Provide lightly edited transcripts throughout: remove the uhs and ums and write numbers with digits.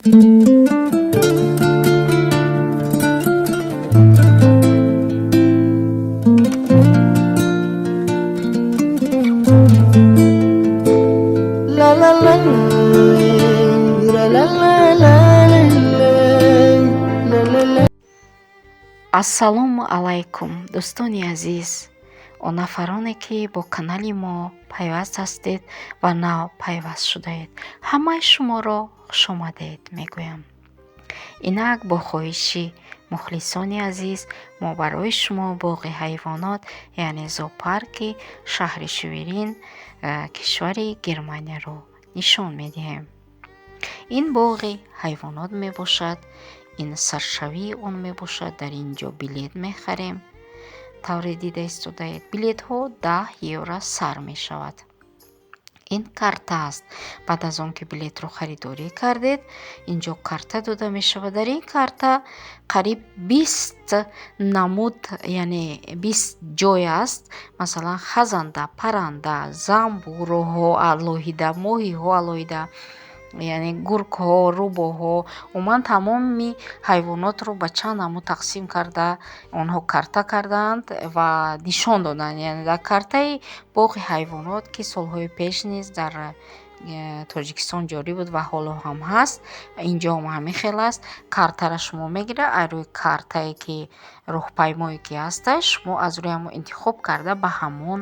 Ассалому алайкум, дӯстони азиз, он нафароне, ки бо канали мо пайваст ҳастед ва нав пайваст шудаед, ҳамаи шуморо хушомадед мегӯям. Инак, бо хоҳиши мухлисони азиз мо барои шумо боғи ҳайвонот, яъне зоопарки шаҳри Шверин, кишвари Германияро нишон медиҳем. Ин боғи ҳайвонот мебошад, ин саршавии он мебошад. Дар ин ҷо билет мехарем. Тавре дида истодаед, билетҳо 10 евро сар мешавад. Ин карта аст. Баъд аз он ки билетро харидорӣ кардед, ин ҷо карта дода мешавад. Дар ин карта қариб 20 намуд, яъне 20 ҷой аст. Масалан, хазанда, парранда, замбуруҳо алоҳида, моҳиҳо алоҳида, яъне гургҳо, рӯбоҳҳо, умуман тамоми ҳайвонотро ба чанд намуд тақсим карда, онҳо карта кардаанд ва нишон доданд. Яъне дар картаи боғи ҳайвонот, ки солҳои пеш низ дар Тоҷикистон ҷорӣ буд ва ҳоло ҳам ҳаст, инҷоам ҳамин хел аст. Картаро шумо мегиред, аз рӯи картае, ки роҳпаймое ки ҳаста, шумо аз рӯи ҳамон интихоб карда, ба ҳамон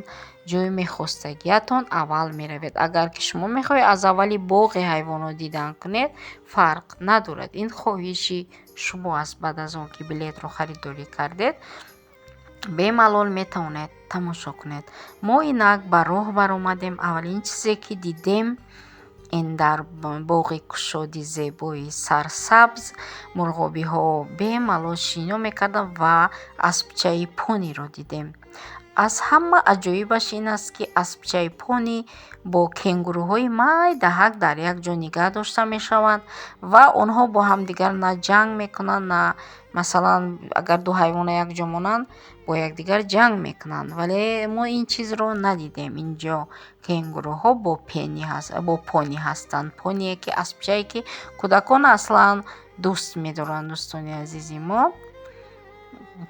ҷои мехостагиятон аввал меравед. Агар ки шумо мехоҳед аз аввали боғи ҳайвонот дидан кунед, фарқ надорад, ин хоҳиши шумо аст. Баъд аз он ки билетро харидорӣ кардед, бемалол метавонед тамошо кунед. Мо инак ба роҳ баромадем. Аввалин чизе, ки дидем, ин дар боғи кушоди зебои сарсабз мурғобиҳо бемалол шино мекарданд ва аспчаи пониро дидем. Аз ҳама аҷоибаш ин аст, ки аспчаи пони бо кенгуруҳои майдаҳак дар як ҷо нигаҳ дошта мешаванд ва онҳо бо ҳамдигар на ҷанг мекунанд, на, масалан, агар ду ҳайвона якҷо монанд, бо якдигар ҷанг мекунанд, вале мо ин чизро надидем. Инҷо кенгуруҳо бо пони ҳастанд, поние ки, аспчае ки кӯдакон аслан дӯст медоранд. Дӯстони азизи мо,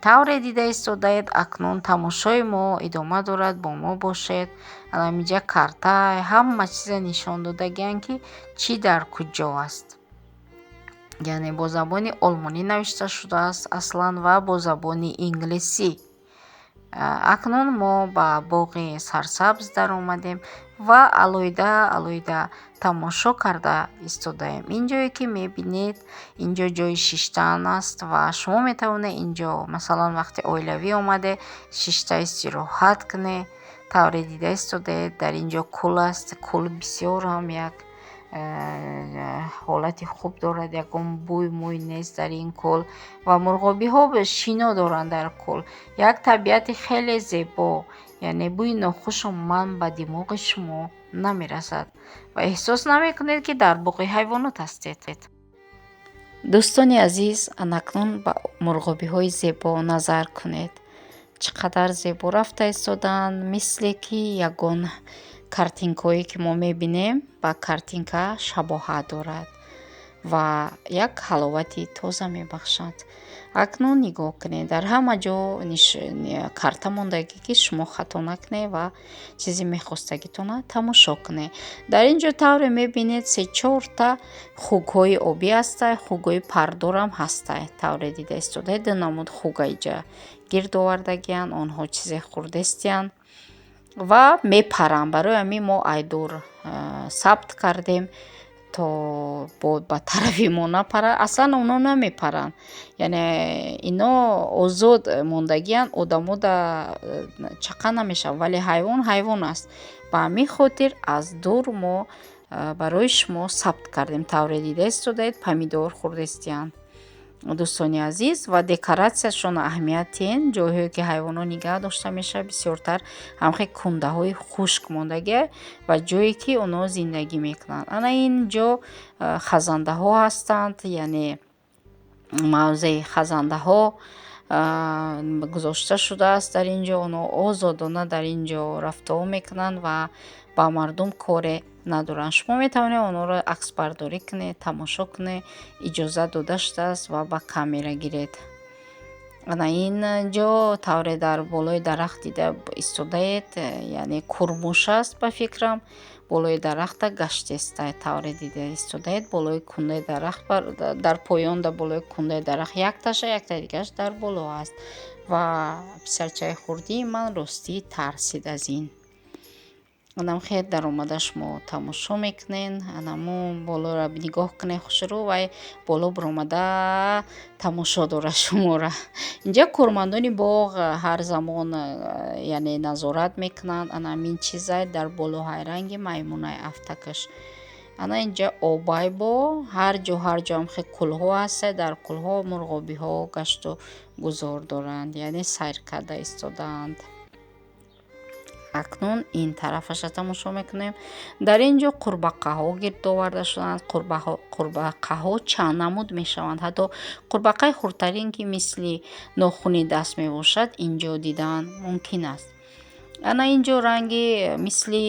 тавре дида истодаед, акнун тамошои мо идома дорад, бо мо бошед. Ҳаминҷа карта ҳама чиза нишон додагианд, ки чӣ дар куҷо аст, яъне бо забони олмонӣ навишта шудааст аслан ва бо забони инглисӣ. Акнун мо ба боғи сарсабз даромадем ва алоҳида алоҳида тамошо карда истодаем. Ин ҷое, ки мебинед, инҷо ҷои шиштан аст ва шумо метавонед инҷо, масалан, вақти оилавӣ омаде, шишта истироҳат кунед. Тавре дида истодаед, дар ин ҷо кӯл аст. Кӯл бисёр ҳам як ҳолати хуб дорад, ягон бӯй мӯй нест дар ин кӯл ва мурғобиҳо шино доранд дар кӯл. Як табиати хеле зебо, яъне бӯи нохуш умуман ба димоғи шумо намерасад ва эҳсос намекунед, ки дар боғи ҳайвонот ҳастед. Дӯстони азиз, анакнун ба мурғобиҳои зебо назар кунед, чӣ қадар зебо рафта истодаанд, мисле ки ягон картинкое, ки мо мебинем, ба картинка шабоҳат дорад ва як ҳаловати тоза мебахшад. Акнун нигоҳ кунед, дар ҳама ҷо карта мондагӣ, ки шумо хато накунед ва чизи мехостагитонро тамошо кунед. Дар ин ҷо, тавре мебинед, се чорта хугҳои обӣ ҳастанд, хугҳои пардорам ҳастанд. Тавре дида истодаед, ду намуд хуга иҷа гирд овардагианд. Онҳо чизе хӯрдестиянд ва мепаранд. Барои ҳамин мо айдур сабт кардем, то ба тарафи мо напарад. Аслан онҳо намепаранд, яъне ино озод мондагианд, одамо да чақа намешаванд, вале ҳайвон ҳайвон аст. Ба ҳамин хотир аз дур мо барои шумо сабт кардем. Тавре дида истодаед, помидор хӯрдестиянд, дӯстони азиз, ва декоратсияшон аҳамият диҳен. Ҷойҳое, ки ҳайвонот нигаҳ дошта мешавад, бисёртар ҳамхел кундаҳои хушк мондагия ва ҷое, ки онҳо зиндагӣ мекунанд. Ана ин ҷо хазандаҳо ҳастанд, яъне мавзеи хазандаҳо гузошта шудааст. Дар ин ҷо онҳо озодона дар ин ҷо рафтуом мекунанд ва ба мардум коре надоранд. Шумо метавонед онҳоро аксбардорӣ кунед, тамошо кунед, иҷозат дода шудааст ва ба камера гиред. Ана ин ҷо тавре дар болои дарахт дида истодаед, яъне курмуш аст, ба фикрам, болои дарахта гаштеста. Тавре дида истодаед, болои кундаи дарахт, дар поён, дар болои кундаи дарахт якташа, яктаи дигараш дар боло аст. Ва писарчаи хурдии ман ростӣ тарсид аз ин. Анам хел даромада шумо тамошо мекунед. Анаму болоро нигоҳ кунед хушрӯ, вай боло биромада тамошо дорад шуморо. Инҷа кормандони боғ ҳар замон, яъне, назорат мекунанд. Ана ҳамин чизай дар боло ҳайранги маймунай афтакаш. Ана инҷа обай бо ҳар ҷо, ҳар ҷоам хел кӯлҳо ҳастад. Дар кӯлҳо мурғобиҳо гашту гузор доранд, яъне сайр карда истодаанд. Акнун ин тарафаша тамошо мекунем. Дар ин ҷо қурбақаҳо гирд оварда шудаанд. Қурбақаҳо чанд намуд мешаванд. Ҳатто қурбақаи хурдтарин, ки мисли нохуни даст мебошад, ин ҷо дидан мумкин аст. Ана ин ҷо ранги мисли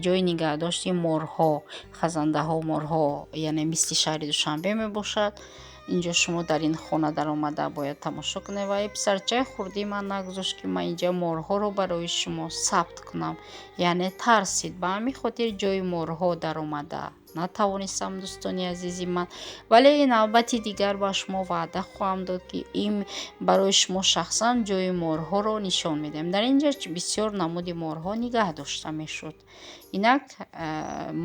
ҷои нигаҳдошти морҳо, хазандаҳо, морҳо, яъне мисли шаҳри Душанбе мебошад. Инҷо шумо дар ин хона даромада бояд тамошо кунед. Ва писарчаи хурдии ман нагузошт, ки ман инҷа морҳоро барои шумо сабт кунам, яъне тарсид. Ба ҳамин хотир ҷои морҳо даромада натавонистам, дӯстони азизи ман. Вале навбати дигар ба шумо ваъда хоҳам дод, ки ин барои шумо шахсан ҷои морҳоро нишон медиҳам. Дар ин ҷо бисёр намуди морҳо нигаҳ дошта мешуд. Инак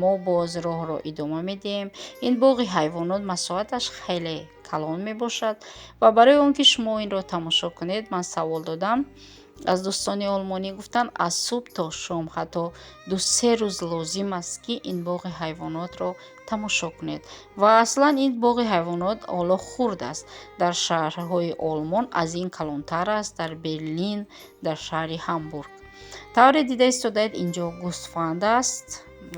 мо боз роҳро идома медиҳем. Ин боғи ҳайвонот масоҳаташ хеле калон мебошад ва барои он ки шумо инро тамошо кунед, ман савол додам аз дӯстони олмонӣ, гуфтанд, аз субҳ то шом, ҳатто 2-се рӯз лозим аст, ки ин боғи ҳайвонотро тамошо кунед. Ва аслан ин боғи ҳайвонот ҳоло хурд аст. Дар шаҳрҳои Олмон аз ин калонтар аст, дар Берлин, дар шаҳри Ҳамбург. Тавре дида истодаед, инҷо гӯсфанд аст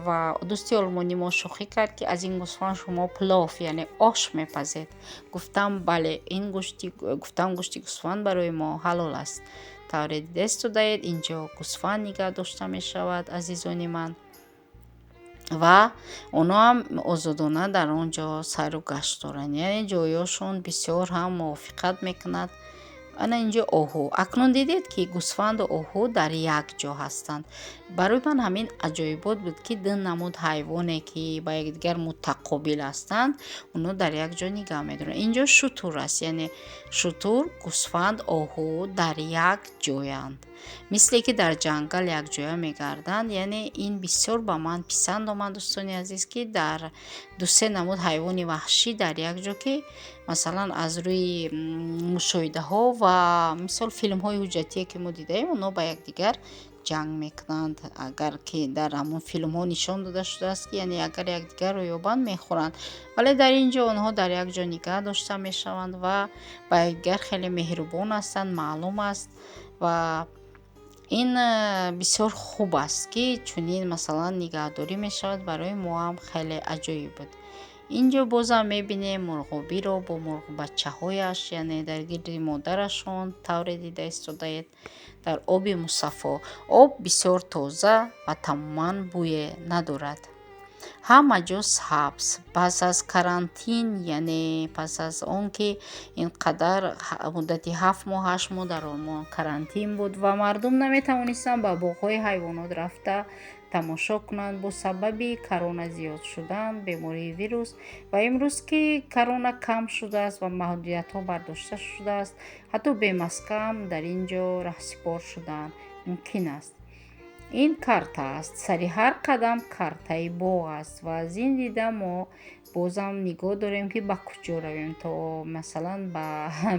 ва дӯсти олмонӣ мо шӯхӣ кард, ки аз ин гӯсфанд шумо плов, яъне ош мепазед. Гуфтам, бале, ин гӯшти, гуфтам, гӯшти гӯсфанд барои мо ҳалол аст. Тавре дида истодаед, инҷо гӯсфанд нигаҳ дошта мешавад, азизони ман, ва онҳо ҳам озодона дар он ҷо сайру гашт доранд, яъне ҷойҳошон бисёр ҳам мувофиқат мекунад. Ана инҷо оҳу. Акнун дидед, ки гӯсфанду оҳу дар як ҷо ҳастанд. Барои ман ҳамин аҷоибот буд, ки ду намуд ҳайвоне, ки ба якдигар мутақобил ҳастанд, онҳо дар як ҷо нигаҳ медоранд. Инҷо шутур аст, яъне шутур, гӯсфанд, оҳу дар як ҷоянд, мисле ки дар ҷангал якҷоя мегарданд. Яъне ин бисёр ба ман писанд омад, дӯстони азиз, ки дар ду-се намуд ҳайвони ваҳшӣ дар як ҷо, ки масалан аз рӯи мушоҳидаҳо ва мисол филмҳои ҳуҷҷатие, ки мо дидаем, онҳо ба якдигар ҷанг мекунанд. Агар ки дар ҳамон филмҳо нишон дода шудааст, ки яъне агар якдигарро ёбанд, мехӯранд, вале дар ин ҷо онҳо дар як ҷо нигаҳ дошта мешаванд ва ба якдигар хеле меҳрубон ҳастанд, маълум аст. Ва ин бисёр хуб аст, ки чунин масалан нигаҳдорӣ мешавад. Барои мо ҳам хеле аҷоиб буд. Ин ҷо бозам мебинем мурғобиро бо мурғбачаҳояш, яъне дар гирди модарашон. Тавре дида истодаед, дар оби мусаффо, об бисёр тоза ва тамоман бӯе надорад. Ҳама ҷо сабз. Пас аз карантин, яъне пас аз он ки ин қадар муддати 7 моҳ, 8 моҳ дар Олмон карантин буд ва мардум наметавонистанд ба боғҳои ҳайвонот рафта тамошо кунанд бо сабаби корона зиёд шудан, бемории вирус, ва имрӯз ки корона кам шудааст ва маҳдудиятҳо бардошта шудааст, ҳатто бемаскаам дар ин ҷо раҳсипор шудан мумкин аст. Ин карта аст, сари ҳар қадам картаи боғ аст ва аз ин дида мо бозам нигоҳ дорем, ки ба куҷо равем, то масалан ба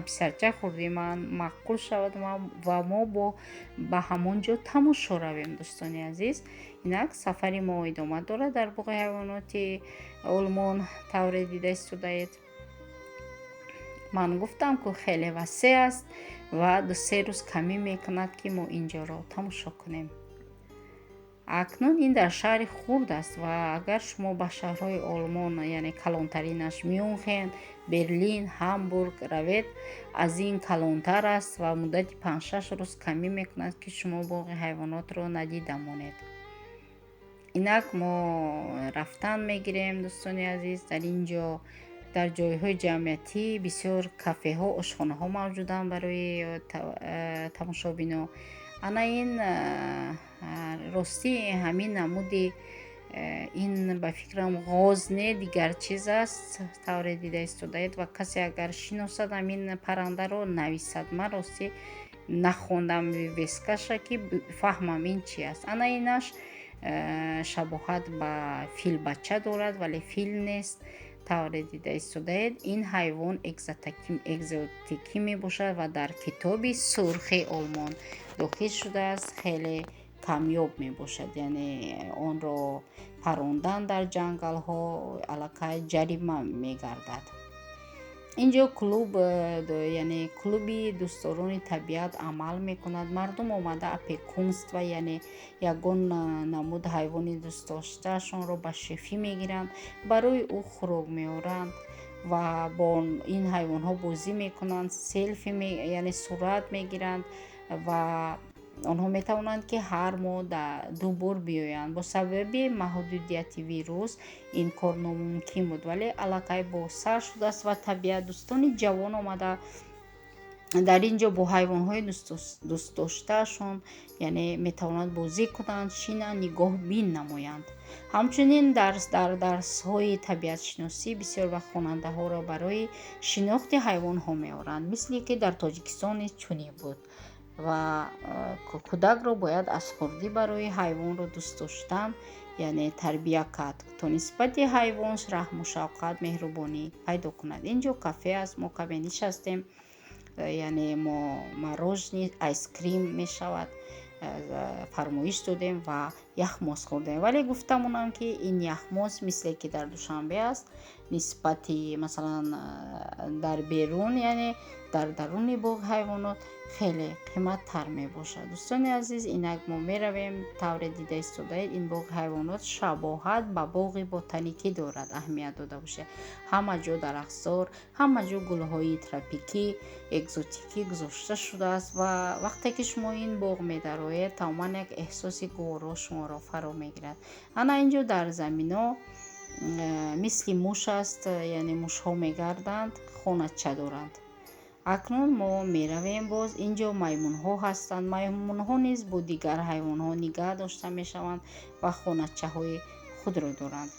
писарчаи хурдии ман маъқул шавад ва мо бо ба ҳамон ҷо тамошо равем. Дӯстони азиз, инак сафари мо идома дорад дар боғи ҳайвоноти Олмон. Тавре дида истодаед, ман гуфтам, ку хеле васеъ аст ва 2-се рӯз камӣ мекунад, ки мо инҷоро тамошо кунем. Акнун ин дар шаҳри хурд аст ва агар шумо ба шаҳрҳои Олмон, яъне калонтаринаш Мюнхен, Берлин, Ҳамбург равед, аз ин калонтар аст ва муддати 5-6 рӯз камӣ мекунад, ки шумо боғи ҳайвонотро надида монед. Инак мо рафтан мегирем, дӯстони азиз. Дар ин ҷо, дар ҷойҳои ҷамъиятӣ, бисёр кафеҳо, ошхонаҳо мавҷуданд барои тамошобино. Ана ин, ростӣ, ҳамин намуди ин, ба фикрам, ғоз не, дигар чиз аст, тавре дида истодаед. Ва касе агар шиносад ҳамин паррандаро, нависад. Ман, ростӣ, нахондам вывеска ша, ки фаҳмам ин чи аст. Ана инаш шабоҳат ба филбача дорад, вале фил нест, тавре дида истодаед. Ин ҳайвон экзотикӣ мебошад ва дар Китоби сурхи Олмон дохил шудааст. Хеле камёб мебошад, яъне онро парондан дар ҷангалҳо аллакай ҷарима мегардад. Ин ҷо клуб, яъне клуби дӯстдорони табиат амал мекунад. Мардум омада опекунство, яъне ягон намуд ҳайвони дӯстдоштаашонро ба шӯхӣ мегиранд, барои ӯ хӯрок меоранд ва бо ин ҳайвонҳо бозӣ мекунанд, селфи, яъне сурат мегиранд ва онҳо метавонанд, ки ҳар моҳ ду бор биёянд. Бо сабаби маҳдудияти вирус ин кор номумкин буд, вале аллакай боз сар шудааст ва табиатдӯстони ҷавон омада дар ин ҷо бо ҳайвонҳои дӯстдоштаашон, яъне метавонанд бозӣ кунанд, шинанд, нигоҳбин намоянд. Ҳамчунин дар дарсҳои табиатшиносӣ бисёр вақт хонандаҳоро барои шинохти ҳайвонҳо меоранд, мисле ки дар Тоҷикистон низ чунин буд. Ва кӯдакро бояд аз хурдӣ барои ҳайвонро дӯст доштан, яъне тарбия кард, то нисбати ҳайвон раҳму шавқат, меҳрубонӣ пайдо кунад. Ин ҷо кафе аст. Мо каме нишастем, яъне мо мороженое, айскрим мешавад, фармоиш додем ва яхмоз хӯрдем. Вале гуфта монам, ки ин яхмоз, мисле ки дар Душанбе аст, нисбати масалан дар берун, яъне дар даруни боғи ҳайвонот, хеле қиматтар мебошад. Дӯстони азиз, инак мо меравем. Тавре дида истодаед, ин боғи ҳайвонот шабоҳат ба боғи ботаникӣ дорад. Аҳамият дода бошед, ҳама ҷо дарахтзор, ҳама ҷо гулҳои тропикӣ, экзотикӣ гузошта шудааст. Ва вақте ки шумо ин боғ медароед, тамоман як эҳсоси гуворо шуморо фаро мегирад. Ана ин ҷо дар замино мисли муш аст, яъне мушҳо мегарданд, хонача доранд. Акнун мо меравем боз. Ин ҷо маймунҳо ҳастанд. Маймунҳо низ бо дигар ҳайвонҳо нигаҳ дошта мешаванд ва хоначаҳои худро доранд.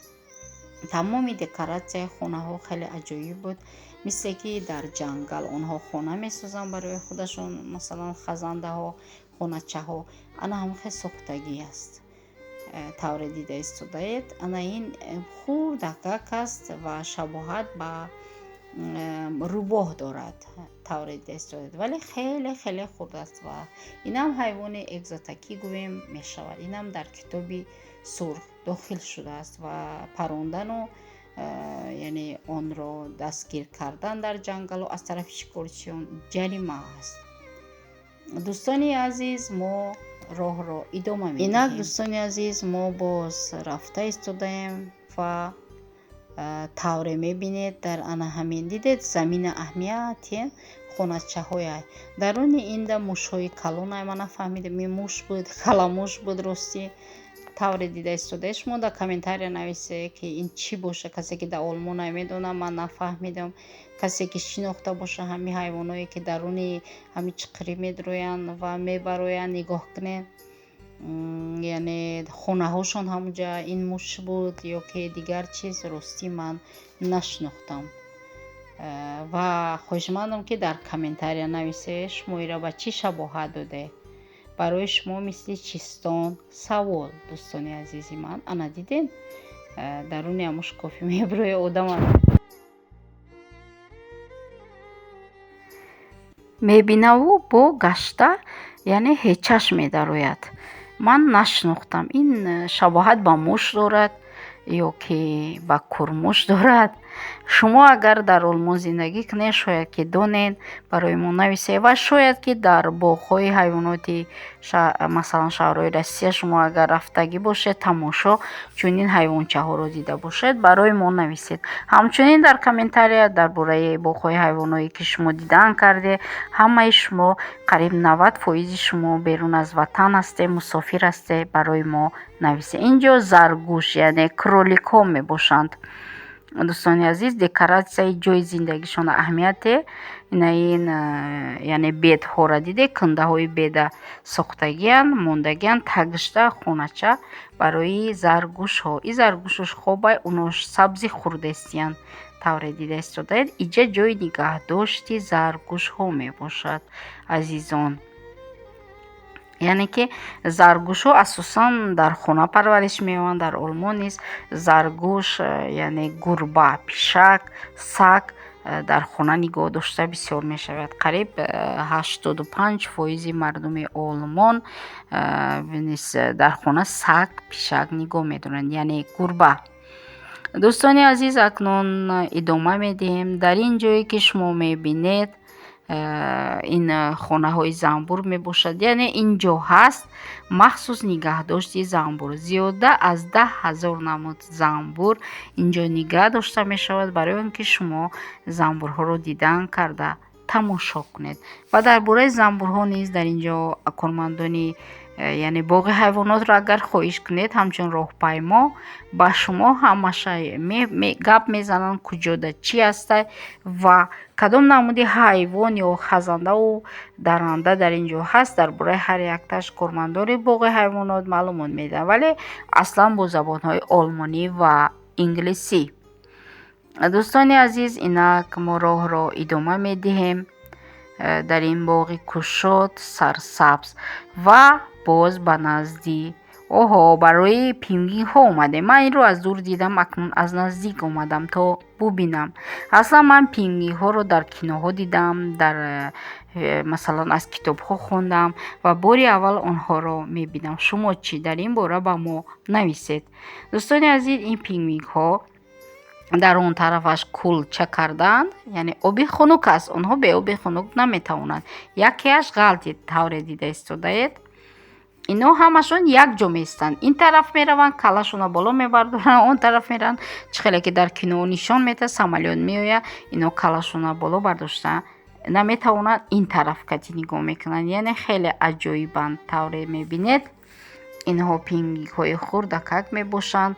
Тамоми декоратсияи хонаҳо хеле аҷоиб буд, мисле ки дар ҷангал онҳо хона месозанд барои худашон, масалан хазандаҳо, хоначаҳо ана ҳамон сохтагӣ аст, тавре дида истодаед. Ана ин хурдакак аст ва шабоҳат ба рӯбоҳ дорад, тавре дида истодаед, вале хеле хеле хурд аст. Ва инам ҳайвони экзотикӣ гӯем мешавад. Инам дар Китоби сурх дохил шудааст ва парондану, яъне онро дастгир кардан дар ҷангалу аз тарафи шикорчиён ҷарима аст. Дӯстони азиз, мо роҳро идома медиҳем. Инак, дӯстони азиз, мо боз рафта истодаем ва тавре мебинед, дар ана ҳамин, дидед, замина, аҳамияте, хоначаҳоя. Даруни инда мушҳои калонай. Ман нафаҳмидам, ин муш буд, каламуш буд, ростӣ. Тавре дида истодаед, шумо дар комментария нависед, ки ин чӣ боша. Касе ки дар Олмонай, медонам, ман нафаҳмидам. Касе ки шинохта боша ҳамин ҳайвоное, ки даруни ҳамин чиқирӣ медроянд ва мебароянд, нигоҳ кунед, яъне хонаҳошон ҳамунҷа. Ин муш буд ё ки дигар чиз, ростӣ, ман нашинохтам. Ва хоҳишмандам, ки дар комментария нависед, шумо ира ба чӣ шабоҳат додед. Барои шумо мисли чистон савол, дӯстони азизи ман. Ана дидем, даруни ҳамун шкофи меброя одама. Мебинаву бо гашта, яъне ҳечаш медарояд. Ман нашинохтам, ин шабоҳат ба муш дорад ё ки ба курмуш дорад. Шумо агар дар Олмон зиндагӣ кунед, шояд ки донед, барои мо нависед ва шояд ки дар боғҳои ҳайвоноти, масалан, шаҳрҳои Россия шумо агар рафтагӣ бошед, тамошо чунин ҳайвончаҳоро дида бошед, барои мо нависед. Ҳамчунин дар комментария дар бораи боғҳои ҳайвоное, ки шумо дидан кардед. Ҳамаи шумо, қариб 90 фоизи шумо берун аз ватан ҳастед, мусофир ҳастед, барои мо нависед. Инҷо заргӯш, яъне кроликҳо мебошанд. Дӯстони азиз, декоратсияи ҷои зиндагишон аҳамияте. Ин, яъне бедҳоро диде, кундаҳои беда сохтагиянд, мондагиянд, тагишта хонача барои заргӯшҳо. И заргӯшош хобай, уно сабзи хурдестиянд. Тавре дида истодаед, иҷа ҷои нигаҳдошти заргӯшҳо мебошад, азизон. Яъне ки заргӯшҳо асосан дар хона парвариш меёбанд. Дар Олмон низ заргӯш, яъне гурба, пишак, саг дар хона нигоҳ дошта бисёр мешавад. Қариб 85 фоизи мардуми Олмон низ дар хона саг, пишак нигоҳ медоранд, яъне гурба. Дӯстони азиз, акнун идома медиҳем. Дар ин ҷое ки шумо мебинед, ин хонаҳои занбур мебошад, яъне ин ҷо ҳаст махсус нигаҳдошти занбур. Зиёда аз 10 000 намуд занбур инҷо нигаҳ дошта мешавад, барои он ки шумо занбурҳоро дидан карда тамошо кунед. Ва дар бораи занбурҳо низ дар ин ҷо кормандони, яъне боғи ҳайвонотро агар хоҳиш кунед, ҳамчун роҳпаймо ба шумо ҳамаша гап мезананд, куҷода чӣ ҳастай ва кадом намуди ҳайвон ё хазандаву дарранда дар ин ҷо ҳаст. Дар бораи ҳар якташ кормандони боғи ҳайвонот маълумот медиҳанд, вале аслан бо забонҳои олмонӣ ва инглисӣ. Дӯстони азиз, инак мо роҳро идома медиҳем дар ин боғи кушод, сарсабз ва боз ба назди оҳо барои пингвинҳо омадем. Ман инро аз дур дидам, акнун аз наздик омадам то бубинам. Аслан ман пингвинҳоро дар киноҳо дидам, дар масалан, аз китобҳо хондам ва бори аввал онҳоро мебинам. Шумо чӣ, дар ин бора ба мо нависед. Дӯстони азиз, ин пингвинҳо дар он тарафаш кӯлча кардаанд, яъне оби хунук аст, онҳо бе оби хунук наметавонанд. Якеаш ғалтид, тавре дида истодаед. Ино ҳамашон якҷо меистанд, ин тараф мераванд, каллашонро боло мебардоранд, он тараф мераванд. Чӣ хеле ки дар кино нишон медиҳад, самолёт меояд, ино каллашонро боло бардошта наметавонанд, ин тараф кати нигоҳ мекунанд, яъне хеле аҷоибанд. Тавре мебинед, инҳо пингвинҳои хурдакак мебошанд.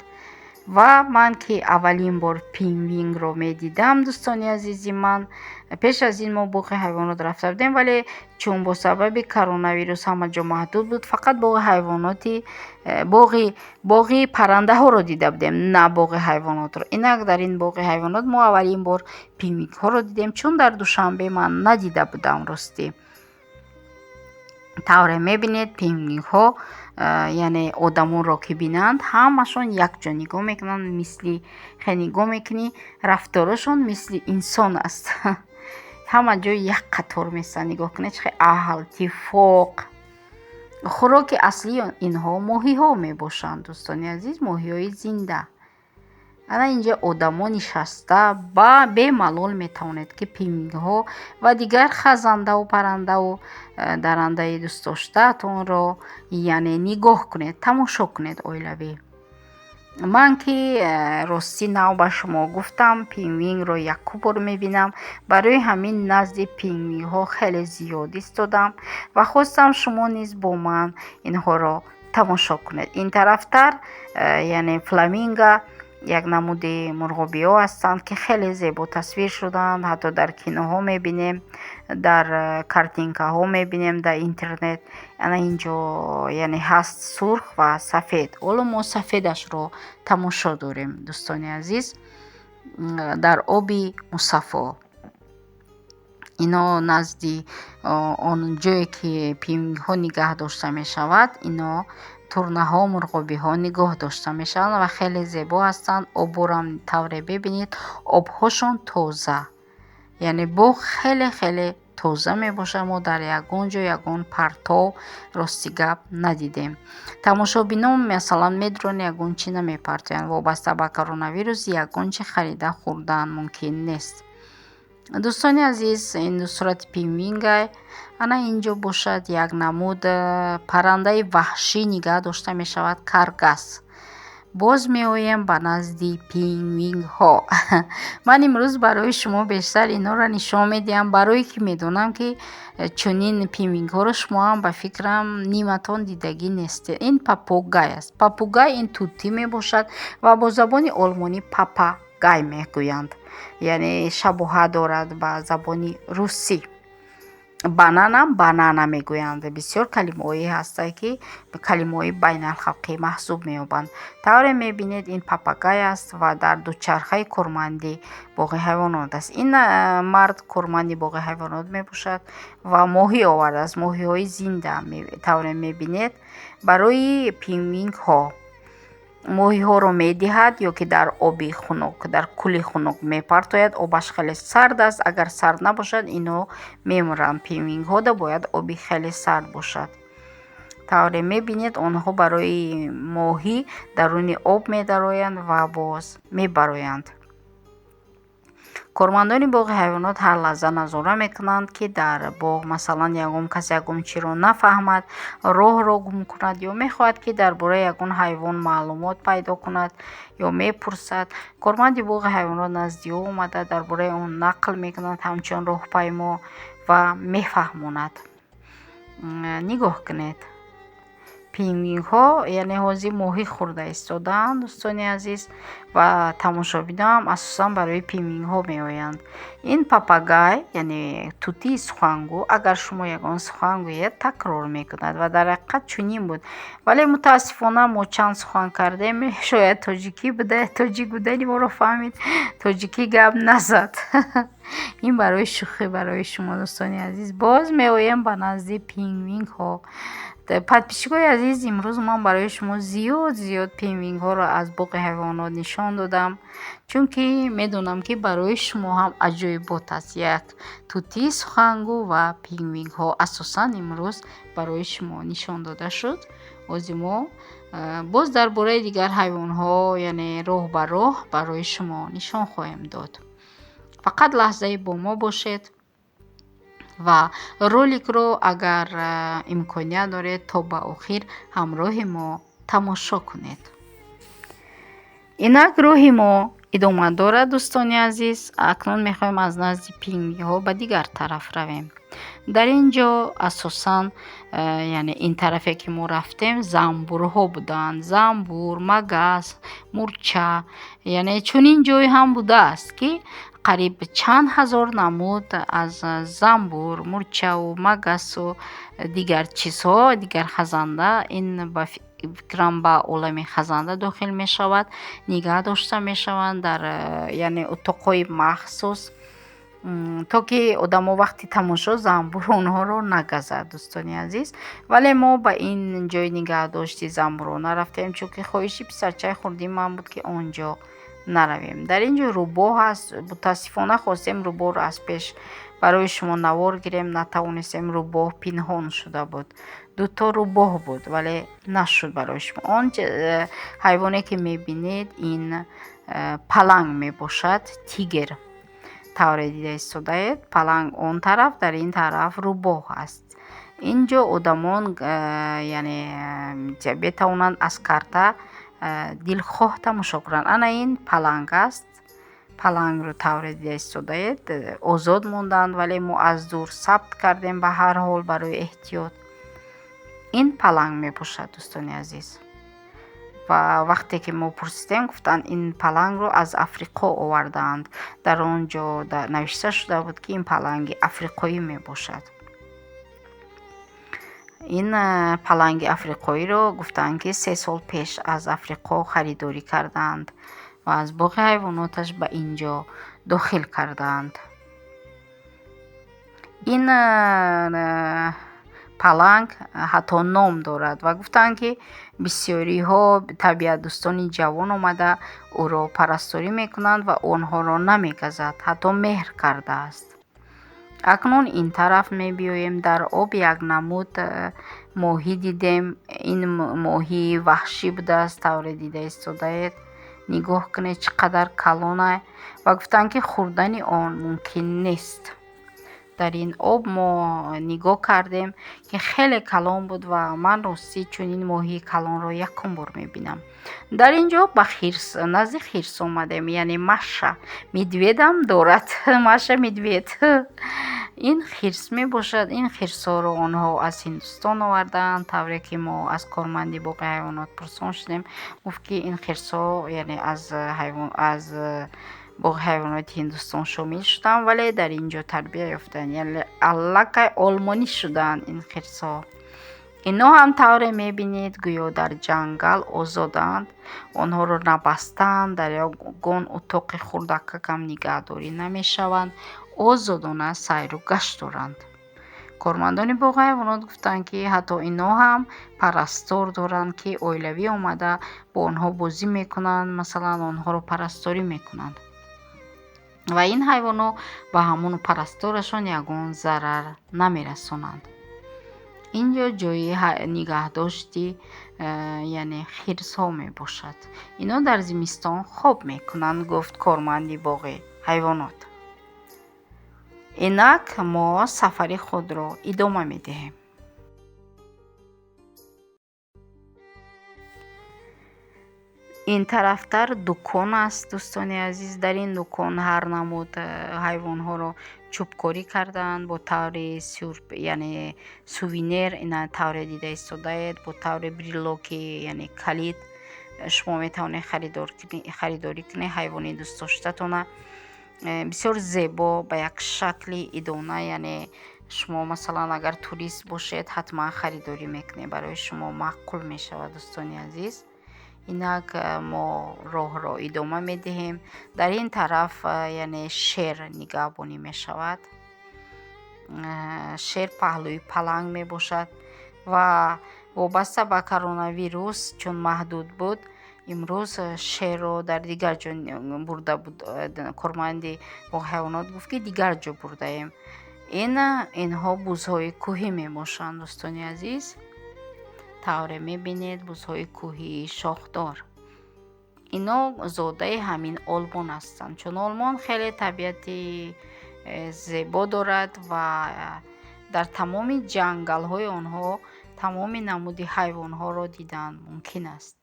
Ва ман ки аввалин бор пингвинро медидам, дӯстони азизи ман, пеш аз ин мо боғи ҳайвонот рафта будем, вале чун бо сабаби коронавирус ҳама ҷо маҳдуд буд, фақат боғи ҳайвоноти боғи паррандаҳоро дида будем, на боғи ҳайвонотро. Инак дар ин боғи ҳайвонот мо аввалин бор пингвинҳоро дидем, чун дар Душанбе ман надида будам, ростӣ. Тавре мебинед, пингвинҳо, яъне одамонро ки бинанд, ҳамашон якҷо нигоҳ мекунанд, мисли хе нигоҳ мекунӣ, рафторашон мисли инсон аст. Ҳама ҷой як қатор местанд. Нигоҳ кунед, чӣ хел аҳл тифоқ. Хӯроки аслии инҳо моҳиҳо мебошанд, дӯстони азиз, моҳиҳои зинда. Ана инҷа одамо нишаста ба бемалол метавонед ки пингвинҳо ва дигар хазандаву паррандаву даррандаи дӯстдоштаатонро, яъне нигоҳ кунед, тамошо кунед оилавӣ. Ман ки ростӣ нав ба шумо гуфтам, пингвинро якум бор мебинам, барои ҳамин назди пингвинҳо хеле зиёд истодам ва хостам шумо низ бо ман инҳоро тамошо кунед. Ин тарафтар, яъне фламинго, як намуди мурғобиҳо ҳастанд, ки хеле зебо тасвир шудаанд, ҳатто дар киноҳо мебинем, дар картинкаҳо мебинем дар интернет. Ана инҷо, яъне ҳаст сурх ва сафед. Ҳоло мо сафедашро тамошо дорем, дӯстони азиз, дар оби мусаффо. Ино назди он ҷое ки пингвинҳо нигаҳ дошта мешавад, ино турнаҳо, мурғобиҳо нигоҳ дошта мешаванд ва хеле зебо ҳастанд. Оборам тавре бибинед, обҳошон тоза, яъне боғ хеле хеле Тоза мебошад. Мо дар ягон ҷо ягон партов, рости гап, надидем. Тамошобинон, масалан, медуранд, ягон чӣ намепартоянд. Вобаста ба коронавирус ягон чи харида хӯрдан мумкин нест. Дӯстони азиз, ин сурати пингвингай. Ана ин ҷо бошад, як намуд паррандаи ваҳшӣ нигаҳ дошта мешавад, каргас. Боз меоем ба назди пингвингҳо. Ман имрӯз барои шумо бештар инҳоро нишон медиҳам, барое ки медонам, ки чунин пингвингҳоро шумо ҳам, ба фикрам, ниматон дидагӣ нестед. Ин попугай аст. Попугай ин тутӣ мебошад ва бо забони олмонӣ Papagei мегӯянд, яъне шабоҳат дорад ба забони русӣ. Бананам банана мегӯянд. Бисёр калимаҳое ҳастанд, ки калимаҳои байналхалқӣ маҳсуб меёбанд. Тавре мебинед, ин попугай аст ва дар дучархаи корманди боғи ҳайвонот аст. Ин мард корманди боғи ҳайвонот мебошад ва моҳӣ овардааст, моҳиҳои зинда. Тавре мебинед, барои пингвингҳо моҳиҳоро медиҳад ё ки дар оби хунук, дар кӯли хунук мепартояд. Обаш хеле сард аст. Агар сард набошад, инҳо мемиранд. Пингвингҳода бояд оби хеле сард бошад. Тавре мебинед, онҳо барои моҳӣ даруни об медароянд ва боз мебароянд. Кормандони боғи ҳайвонот ҳар лаҳза назора мекунанд, ки дар боғ, масалан, ягон кас ягон чиро нафаҳмад, роҳро гум кунад ё мехоҳад, ки дар бораи ягон ҳайвон маълумот пайдо кунад ё мепурсад. Корманди боғи ҳайвонот назди ӯ омада, дар бораи он нақл мекунад ҳамчун роҳпаймо ва мефаҳмонад. Нигоҳ кунед, пингвинҳо, яъне ҳозир моҳӣ хӯрда истодаанд, дӯстони азиз, ва тамошобиноам асосан барои пингвинҳо меоянд. Ин попугай, яъне тутии сухангӯ. Агар шумо ягон сухан гӯед, такрор мекунад ва дар ҳақиқат чунин буд, вале мутаассифона мо чанд сухан кардем, шояд тоҷикӣ буда, тоҷик будани моро фаҳмид, тоҷикӣ гап назад. Ин барои шӯхӣ барои шумо, дӯстони азиз. Боз меоем ба назди пингвинҳо. Подписчикои азиз, имрӯз ман барои шумо зиёд зиёд пингвинҳоро аз боғи ҳайвонот нишон додам, чунки медонам, ки барои шумо ҳам аҷоибот аст. Як тутии сухангӯ ва пингвинҳо асосан имрӯз барои шумо нишон дода шуд. Ози мо боз дар бораи дигар ҳайвонҳо, яъне роҳ ба роҳ барои шумо нишон хоҳем дод. Фақат лаҳзае бо мо бошед ва роликро, агар имконият доред, то ба охир ҳамроҳи мо тамошо кунед. Инак роҳи мо идома дорад, дӯстони азиз. Акнун мехоҳем аз назди пингвинҳо ба дигар тараф равем. Дар ин ҷо асосан, яъне ин тарафе, ки мо рафтем, занбурҳо буданд: занбур, магас, мурча. Яъне чунин ҷое ҳам будааст, ки қариб чанд ҳазор намуд аз занбур, мурчаву магасу дигар чизҳо, дигар хазанда, ин ба фикрам ба олами хазанда дохил мешавад, нигаҳ дошта мешаванд дар, яъне, утоқҳои махсус, то ки одамо вақти тамошо занбур онҳоро нагазад, дӯстони азиз. Вале мо ба ин ҷои нигаҳдошти занбурҳо нарафтем, чунки хоҳиши писарчаи хурдии ман буд, ки он ҷо наравем. Дар ин ҷо рӯбоҳ аст. Мутаассифона, хостем рӯбоҳро аз пеш барои шумо навор гирем, натавонистем. Рӯбоҳ пинҳон шуда буд. Дуто рӯбоҳ буд, вале нашуд барои шумо. Он ҳайвоне, ки мебинед, ин паланг мебошад, тигр. Тавре дида истодаед, паланг он тараф, дар ин тараф рӯбоҳ аст. Ин ҷо одамон, яъне, метавонанд аз карта дилхоҳ тамошо кунанд. Ана ин паланг аст. Палангро тавре дида истодаед, озод монданд, вале мо аз дур сабт кардем, ба ҳар ҳол барои эҳтиёт. Ин паланг мебошад, дӯстони азиз, ва вақте ки мо пурсидем, гуфтанд, ин палангро аз Африқо овардаанд. Дар он ҷо навишта шуда буд, ки ин паланги африқоӣ мебошад. Ин паланги африқоиро гуфтанд, ки 3 сол пеш аз Африқо харидорӣ кардаанд ва аз боғи ҳайвоноташ ба ин ҷо дохил кардаанд. Ин паланг ҳатто ном дорад ва гуфтанд, ки бисёриҳо табиатдӯстони ҷавон омада ӯро парасторӣ мекунанд ва онҳоро намегазад, ҳатто меҳр кардааст. Акнун ин тараф мебиёем. Дар об як намуд моҳӣ дидем. Ин моҳии ваҳшӣ будааст, тавре дида истодаед. Нигоҳ кунед, чӣ қадар калона, ва гуфтанд, ки хӯрдани он мумкин нест. Дар ин об мо нигоҳ кардем, ки хеле калон буд, ва ман ростӣ чунин моҳии калонро якум бор мебинам. Дар ин ҷо ба хирс, назди хирс омадем, яъне Маша медведь ам дорад. Маша медведь ин хирс мебошад. Ин хирсҳоро онҳо аз Ҳиндустон овардаанд. Тавре ки мо аз корманди боғи ҳайвонот пурсон шудем, гуфт, ки ин хирсҳо, яъне аз боғи ҳайвоноти Ҳиндустон шомил шуданд, вале дар ин ҷо тарбия ёфтанд, яъне аллакай олмонӣ шудаанд ин хирсҳо. Ино ҳам, тавре мебинед, гӯё дар ҷангал озоданд. Онҳоро набастаанд, дар ягон утоқи хурдакакам нигаҳдорӣ намешаванд, озодона сайру гашт доранд. Кормандони боғи ҳайвонот гуфтанд, ки ҳатто ино ҳам парастор доранд, ки оилавӣ омада бо онҳо бозӣ мекунанд, масалан, онҳоро парасторӣ мекунанд, ва ин ҳайвонҳо ба ҳамон парасторашон ягон зарар намерасонанд. Ин ҷо ҷои нигаҳдошти яъне хирсҳо мебошад. Ино дар зимистон хоб мекунанд, гуфт корманди боғи ҳайвонот. Инак мо сафари худро идома медиҳем. Ин тарафтар дукон аст, дӯстони азиз. Дар ин дукон ҳар намуд ҳайвонҳоро чӯбкорӣ кардаанд бо таври яъне сувенир. Ина тавре дида истодаед, бо таври брелоки, яъне калид, шумо метавонед харидорӣ кунед ҳайвони дӯстдоштатона. Бисёр зебо, ба як шакли идона. Яъне шумо, масалан, агар турист бошед, ҳатман харидорӣ мекунед, барои шумо маъқул мешавад, дӯстони азиз. Инак мо роҳро идома медиҳем. Дар ин тараф яъне шер нигаҳбонӣ мешавад. Шер паҳлӯи паланг мебошад ва вобаста ба коронавирус, чун маҳдуд буд, имрӯз шерро дар дигар ҷо бурда буд. Корманди боғи ҳайвонот гуфт, ки дигар ҷо бурдаем. Инҳо бузҳои кӯҳӣ мебошанд, дӯстони азиз. Тавре мебинед, бузҳои кӯҳии шохдор. Ино зодаи ҳамин Олмон ҳастанд, чун Олмон хеле табиати зебо дорад ва дар тамоми ҷангалҳои онҳо тамоми намуди ҳайвонҳоро дидан мумкин аст.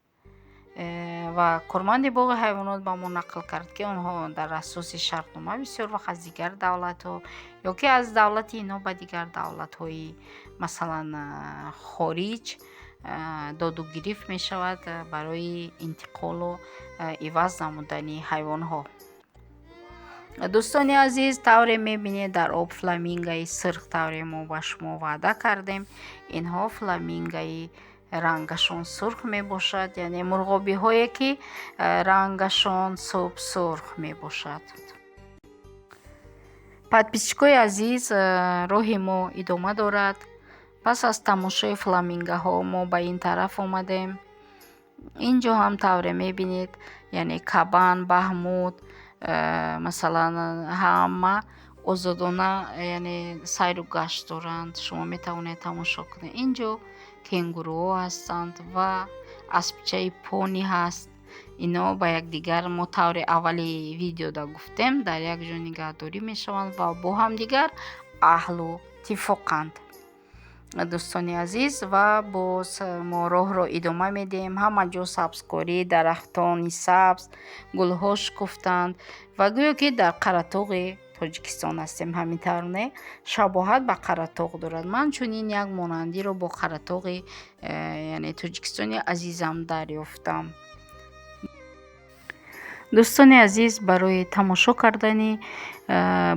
Ва корманди боғи ҳайвонот ба мо нақл кард, ки онҳо дар асоси шартнома бисёр вақт аз дигар давлатҳо ё ки аз давлати ино ба дигар давлатҳои, масалан, хориҷ доду гирифт мешавад барои интиқолу иваз намудани ҳайвонҳо. Дӯстони азиз, тавре мебинед, дар об фламингаи сирх. Тавре мо ба шумо ваъда кардем, инҳо фламингаи рангашон сурх мебошад, яъне мурғобиҳое, ки рангашон субсурх мебошад. Подписчикои азиз, роҳи мо идома дорад. Пас аз тамошои фламингаҳо мо ба ин тараф омадем. Ин ҷо ҳам, тавре мебинед, яъне кабан, баҳмуд, масалан, ҳама озодона, яъне сайру гашт доранд. Шумо метавонед тамошо кунед. Ин ҷо кенгуруҳо ҳастанд ва аспчаи пони ҳаст. Ино ба якдигар, мо тавре аввали видеода гуфтем, дар як ҷо нигаҳдорӣ мешаванд ва бо ҳамдигар аҳлу тифоқанд, дӯстони азиз. Ва боз мо роҳро идома медиҳем. Ҳама ҷо сабзкорӣ, дарахтони сабз, гулҳо шукуфтанд ва гӯё ки дар Қаратоғи Тоҷикистон ҳастем. Ҳамин тавр не, шабоҳат ба Қаратоғ дорад. Ман чунин як монандиро бо Қаратоғи, яъне Тоҷикистони азизам, дарёфтам. Дӯстони азиз, барои тамошо кардани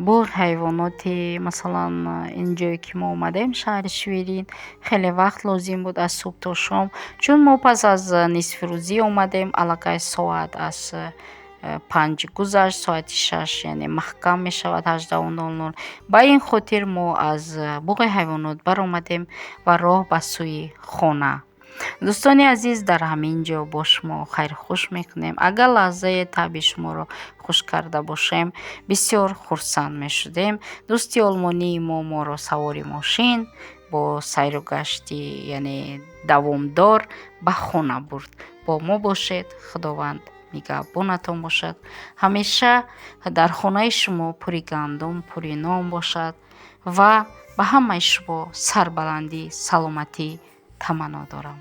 боғи ҳайвоноти, масалан, ин ҷое ки мо омадем, шаҳри Шверин, хеле вақт лозим буд, аз субҳ то шом. Чун мо пас аз нисфирӯзӣ омадем, аллакай соат аз 5 гузашт, соати 6, яъне маҳкам мешавад, 18:00. Ба ин хотир мо аз боғи ҳайвонот баромадем ва роҳ ба сӯи хона. Дӯстони азиз, дар ҳамин ҷо бо шумо хайрхуш мекунем. Агар лаҳзае таъби шуморо хуш карда бошем, бисёр хурсанд мешудем. Дӯсти олмонии мо моро савори мошин бо сайру гашти, яъне давомдор, ба хона бурд. Бо мо бошед, Худованд нигаҳбонатон бошад. Ҳамеша дар хонаи шумо пури гандум, пури нон бошад ва ба ҳамаи шумо сарбаландӣ, саломатӣ таманно дорам.